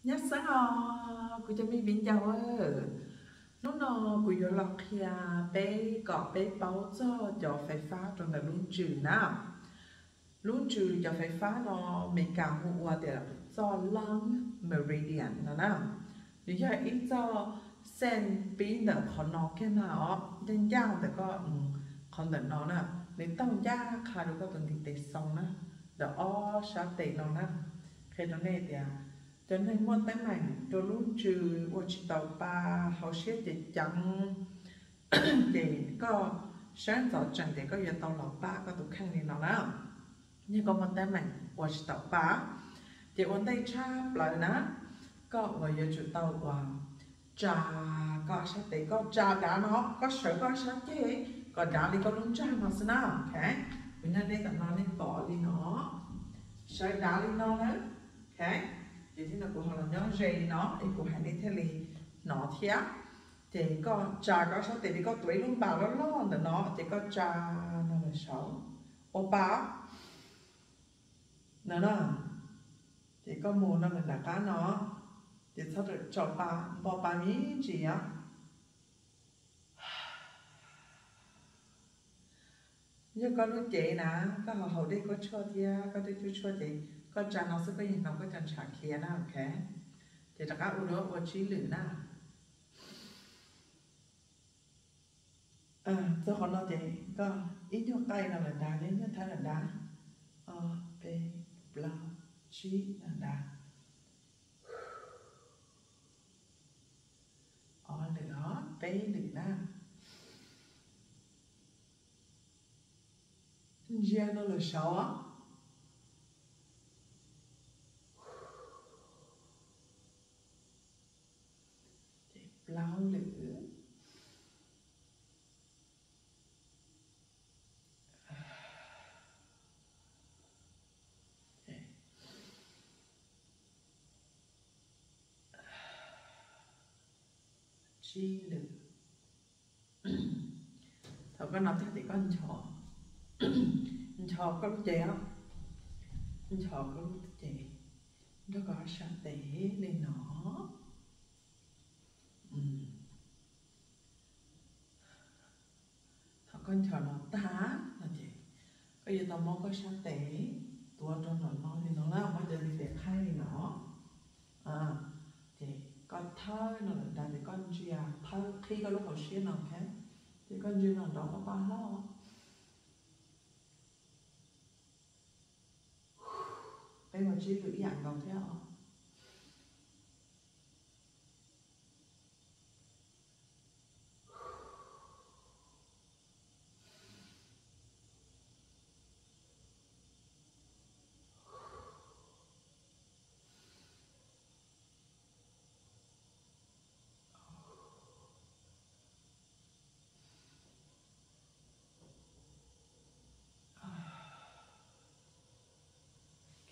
Nyob xeeb os, kuv cov me viv ncaus, hnub no kuv yuav los qhia peb kom peb paub txog cov fais fab rau ntawm lub ntsws na. Lub ntsws cov fais fab no Meskas hu ua tias txoj lab meridian no na. Nws yog ib txoj xiv pib ntawm qhov no kiag na os, ncaj ncaj ntawm koj, qhov ntawm no na, nws taug ncaj qha rau koj tus ntiv tes xoo na, ntawm ob sab tes no na. Qhia rau nej tias cov neeg muaj teeb meem rau lub ntsws ua tsis tau pa, hauv siab ceev ceev, ces koj sawv ntxov tsees ces koj yuav tau los pab koj tus kheej li no na. Yog koj muaj teeb meem ua tsis tau pa, ces ua ntej tshaj plaws na, koj uas yuav tsum tau uas tsa koj sab tes, koj tsa dav no, koj sawv koj sab ceg kom dav li koj lub ntsag no xwb na. Ok, kuv nyob nej tom no nej pom li no, sawv dav li no na. Ok, ces thiab no kuv ho los nyob ze li no es kuv hais nej thiaj li hnov thiab. Ces koj tsa koj sab tes li koj tuav ib lub npas loj loj ntawm no ces koj tsa no lawm saud, ua pa no na. Ces koj mus no lawm nram qab no, ces txhob tso pa, npo pa me ntsis os. Yog koj lub cev na, koj ho haus dej kuab tshuaj thiab koj dej tshuaj tshuaj ces koj tsa no xwb koj yeej hnov koj cov ntshav khiav na. Ok, ces rov qab ua dua ua tsib lwm na. Txog qhov no ces koj ib nyuag qaij no lawm dav, ib nyuag thawb lawm dav, ob peb plaub tsib lawm dav, ob lwm os, peb lwm na. Ntsia no lawm saud, plaub lwm. Tsib lwm. Thaum koj no tag ces koj nchos, nchos koj lub cev os, nchos koj lub cev nrog koj sab tes li no. Thaum koj nchos no tag no ces koj yuav tau muab koj sab tes tuav rau nram no li no na, muab cov ntiv tes qhaib li no. Ces koj thawb no lawm dav ces koj ntsia thawb qhib koj lub hauv siab no, ok? Ces koj ntsia no nrov pab pab hlo. Peb ua tsib lwm ib yam nkaus thiab os.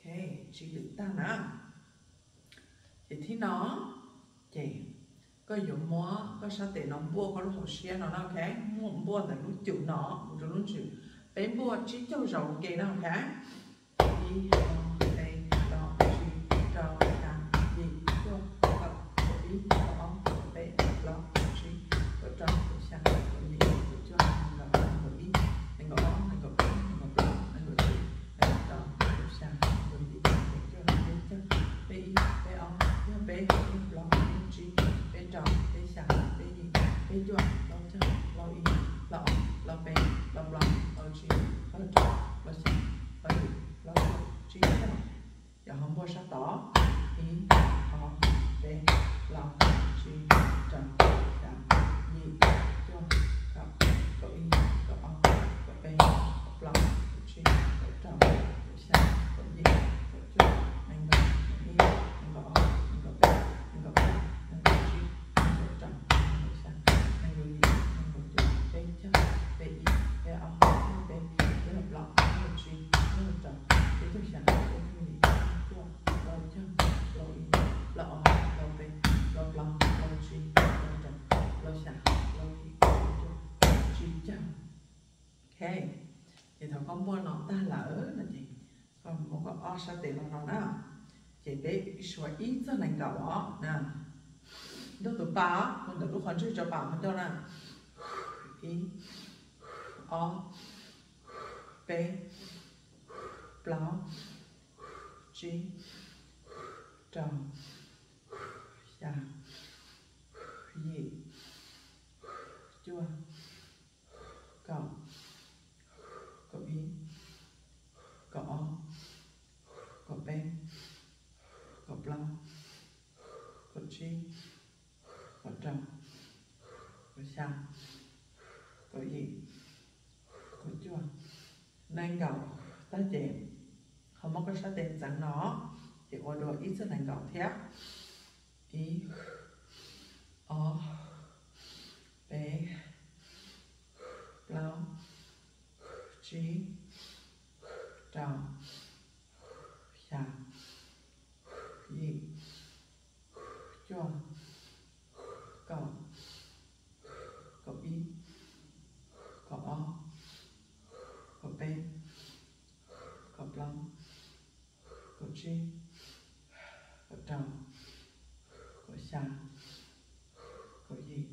Ok, tsib lwm tag na. Ces thib no, ces koj yuav muab koj sab tes no npuaj koj lub hauv siab no na, ok? Muab npuaj ntawm lub cum no mus rau lub ntsws. Peb npuaj tsib caug zaus ua ke na, ok? Ib, ob, peb, plaub, tsib, rau, xya, yim, cuaj, kaum, kaum ib, kaum ob, kaum peb, kaum plaub, kaum tsib, kaum rau, kaum xya, kaum yim, kaum cuaj, nees nkaum, nees nkaum ib, nees nkaum ob, nees nkaum peb, nees nkaum plaub, nees nkaum tsib, nees nkaum rau, nees nkaum xya, nees nkaum yim, nees nkaum cuaj, peb caug, peb ib, peb ob, peb peb, peb plaub, peb tsib, peb rau, peb xya, peb yim, peb cuaj, plaub caug, plaub ib, plaub ob, plaub peb, plaub plaub, plaub tsib, plaub rau, plaub xya, plaub yim, plaub cuaj, tsib caug. Ces ho npuaj sab tod, ib, ob, peb, plaub, tsib, rau, xya, yim, cuaj, kaum, kaum ib, kaub ob, kaum peb, kaum plaub, kaum tsib, kaum rau, kaum xya, kaum yim, kaum cuaj, nees nkaum, nees ib, nees nkaum ob, nees nkaum peb, nees nkaum plaub, nees nkaum tsib, nees nkaum rau, nees nkaum xya, nees nkaum yim, nees nkaum cuaj, peb caug, peb ib, peb ob, peb peb, peb plaub, peb tsib, peb rau, peb caug xya, peb caug yim, peb caug cuaj, plaub caug, plaub ib, plaub ob, plaub peb, plaub plaub, plaub tsib, plaub rau, plaub xya, plaub yim, plaub cuaj, tsib caug. Ok, ces thaum koj npuaj no tag lawm no ces koj muab koj ob sab tes los no na, Ces peb suav ib txoj nees nkaum os na. Nrog tus pas, mus ntawm lub qhov ntswg rau pas qhov ncauj na. Ib, ob, peb, plaub, tsib, rau, xya, yim, cuaj, kaum, kaum ib, kaum ob, kaum peb, kaum plaub, kaum tsib, kaum rau, kaum xya, kaum yim, kaum cuaj, nees nkaum. Tag ces ho muab koj sab tes ntxeev no, ces ua dua ib txoj nees nkaum thiab. Ib, ob, peb, plaub, tsib, rau, xya, yim, cuaj, kaum, kaum ib, kaum ob, kaum peb, kaum plaub, kaum tsib, kaum rau, kaum xya, kaum yim,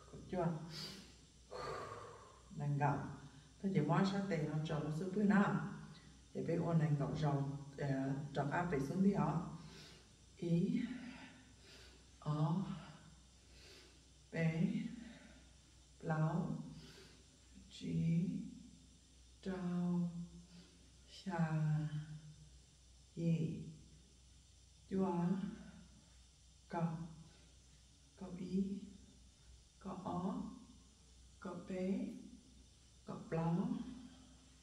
kaum cuaj, nees nkaum. Tag ces muab sab tes no tso rau xub pwg na. Ces peb ua nees nkaum zaus rov qab pem xub ntiag os. Ib, ob, peb, plaub, tsib, rau, xya, yim, cuaj, kaum, kaum ib, kaum ob, kaum peb, kaum plaub,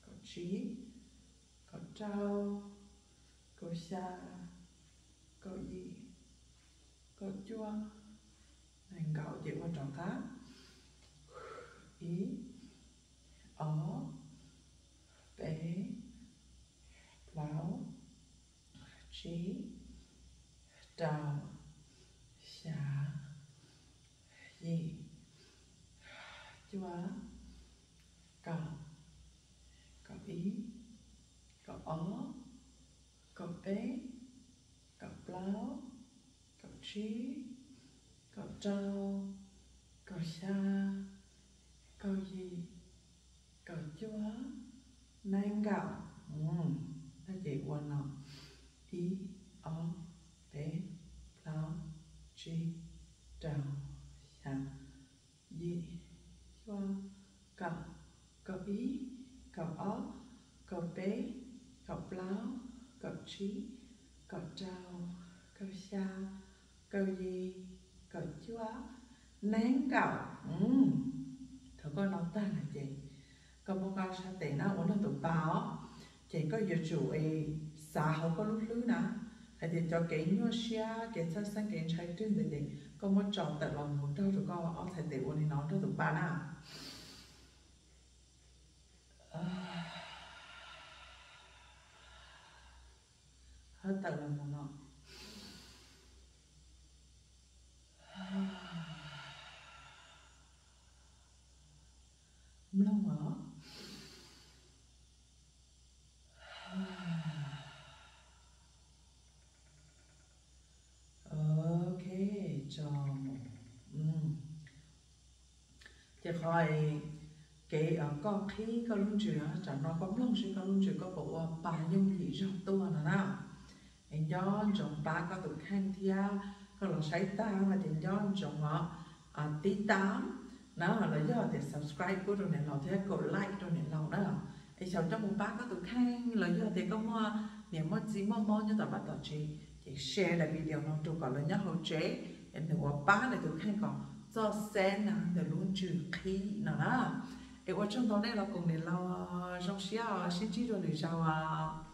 kaum tsib, kaum rau, kaum xya, kaum yim, kaum cuaj, nees nkaum ces ua rov qab. Ib, ob, peb, plaub, tsib, rau, xya, yim, cuaj, kaum, kaum ib, kaum ob, kaum peb, kaum plaub, kaum tsib, kaum rau, kaum xya, kaum yim, kaum cuaj, nees nkaum. Tag ces ua no, ib, ob, peb, plaub, tsib, rau, xya, yim, cuaj, kaum, kaum ib, kaum ob, kaum peb, kaum plaub, kaum tsib, kaum rau, kaum xya, kaum yim, kaum cuaj, nees nkaum. Thaum koj no tag lawm ces koj muab koj sab tes na ua nrog tus pas os, ces koj yuav tsum xav hauv koj lub hlwb na hais tias cov kev nyuaj siab, kev txhawj xeeb, kev ntshai twg ntawd ces koj muab tso tawm los mus nrog rau koj ob txhais tes ua li no nrog tus pas na. Hab tawm los mus no. Mloog os. Ok, tso mus. Ces qhov kev koj qhib koj lub ntsws, tam no koj mloog seb koj lub ntsws koj puas ua pa yooj yim zog tuaj no na. Es nco ntsoov pab koj tus kheej thiab, koj los saib tag no ces nco ntsoov os, tib tab na los yog tias subscribe pub rau niam laus thiab kaum like rau niam laus na. Es xyaum coj mus pab koj tus kheej los yog tias koj muaj niam muaj txiv muaj mob nyob tom vaj tom tsev ces share daim video no rau kom lawv nyob hauv tsev, es nws ua pab nws tus kheej kom txoj xeeb na nws lub ntsws qhib no na. Es ua tsaug ntau nej los koom niam laus, zoo siab os, sib ntsib dua lwm zaus os.